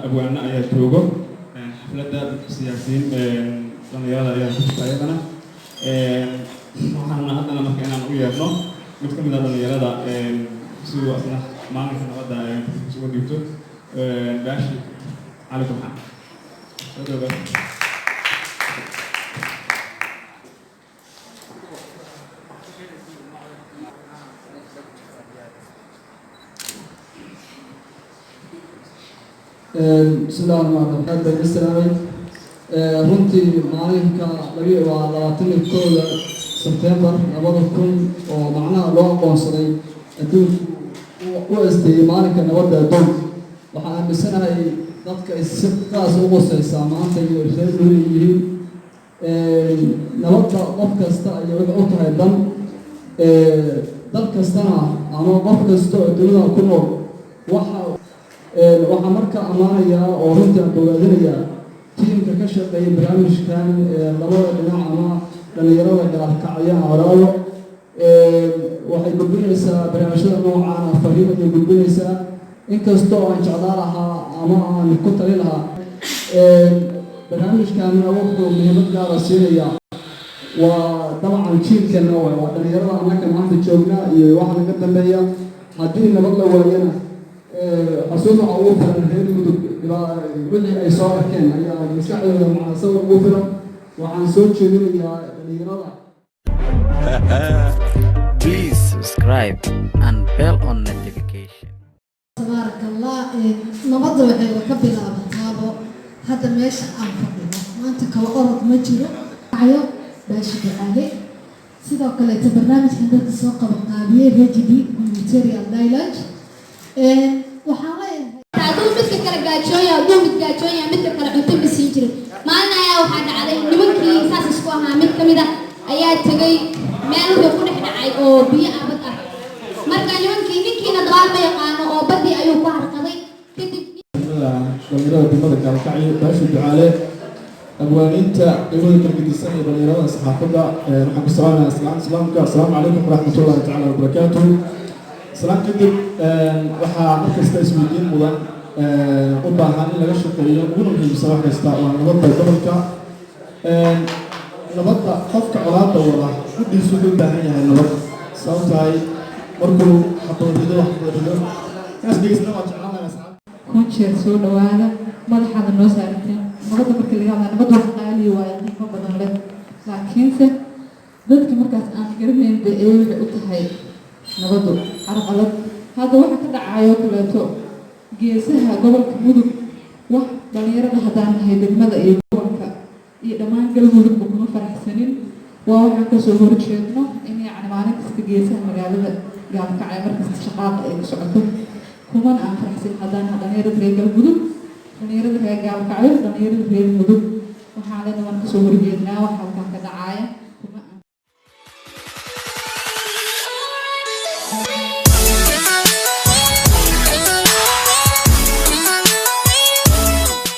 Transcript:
Abwaano ayaa joogo xafladda, siyaasiyiin, dhalinyarada ayaa ku jirta ayadana. Waxaan haddana marka inaan u yeerno mid ka mid ah dhalinyarada si uu asna maalinka nabadda uga dhiibto, Baashi Cali Gurxan. Soo dhawaad. Bismillahi raxmaan raxiim. Aad baan idin salaamay. Runtii maalinka labi waa 21-da Sebtembar 2000 oo macnaha loo aqoonsaday adduunku u asteeyey maalinka nabadda adduunka, waxaan aaminsanahay dadka ay si qaas u qusaysaa maanta iyo reer Mudug yihiin. Nabadda qof kasta ayay waxay u tahay dan, dal kastana ama qof kasta oo dunida ku nool. Waxaa marka ammaanayaa oo runtii aan bogaadinayaa tiimka ka shaqeeya barnaamijkan labada dhinac ama dhalinyarada Gaalkacyo Horaado. Waxay gudbinaysaa barnaamijyada noocaan ah, fariin ayay gudbinaysaa, inkastoo aan jeclaa lahaa ama aan ku tali lahaa. Barnaamijkanna wuxuu muhiimad gaara siinayaa waa dabcan jiilkana, waay waa dhalinyarada annaka maanta joogna iyo waxa naga dambeeya. Haddii nabad la waayana, xasuus waxa ugu filan reer Mudug wixii ay soo arkeen ayaa maskaxdooda macnaa sawir ugu filan. Waxaan soo jeedinayaa dhalinyarada. Please subscribe and bell on notification. Tabaaraka Allah. Nabadda waxayba ka bilaabataabo hadda meesha aan fadhino maanta. Kala orod ma jiro ayo. Baashi Ducaale, sidoo kaleeto barnaamijkan dadka soo qaban qaabiyey RGD Humanitarian Dialogue, waxaan leeyahay Hadduu midka kale gaajoonya, hadduu mid gaajoonya, midka kale cunto ma siin jirin. Maalin ayaa waxaa dhacday nimankii saas isku ahaa mid ka mid ah ayaa tegay meel wuxuu ku dhex dhacay oo biyo ah, bad ah. Marka nimankii, ninkiina dabaal ma yaqaano oo badii ayuu ku harqaday kadib. Dhalinyarada degmada Gaalkacyo, Baashi Ducaale, abwaaniinta qeybada kala gedisan iyo dhalinyarada saxaafadda, waxaan ku salaamayaa islaam islaamka: asalaamu calaykum waraxmatullahi tacaala wabarakaatuh. Salaan kadib, waxaa markasta isweydiin mudan, u baahan in laga shaqeeyo, uguna muhiimsan wax kasta waa nabadda gobolka. Nabadda, qofka colaadda wada gudhiisu wuxuu u baahan yahay nabad, sababtahay markuu xabad rido, wax rido kaas dhegeysna waa jeclaan lahaa asxaab. Kun jeer soo dhawaada, madaxaada noo saarteen. Nabadda markii laga hadlaa, nabadda wax qaali waaye, qiimo badan leh, laakiinse dadka markaas aan garanayn bay ee waxay u tahay nabaddu carqalad. Hadda waxa ka dhacayo kaleeto geesaha gobolka Mudug, wax dhalinyarada haddaan nahay degmada iyo gobolka iyo dhammaan Galmudugba kuma faraxsanin. Waa waxaan kasoo horjeedno in yacni maalin kasta geesaha magaalada Gaalkacyo markasta shaqaaqa ay ka socoto. Kumana aan faraxsan haddaan nahay dhalinyarada reer Galmudug, dhalinyarada reer Gaalkacyo, dhalinyarada reer Mudug. Waxaan lena waan kasoo horjeednaa wax halkan ka dhacaaya.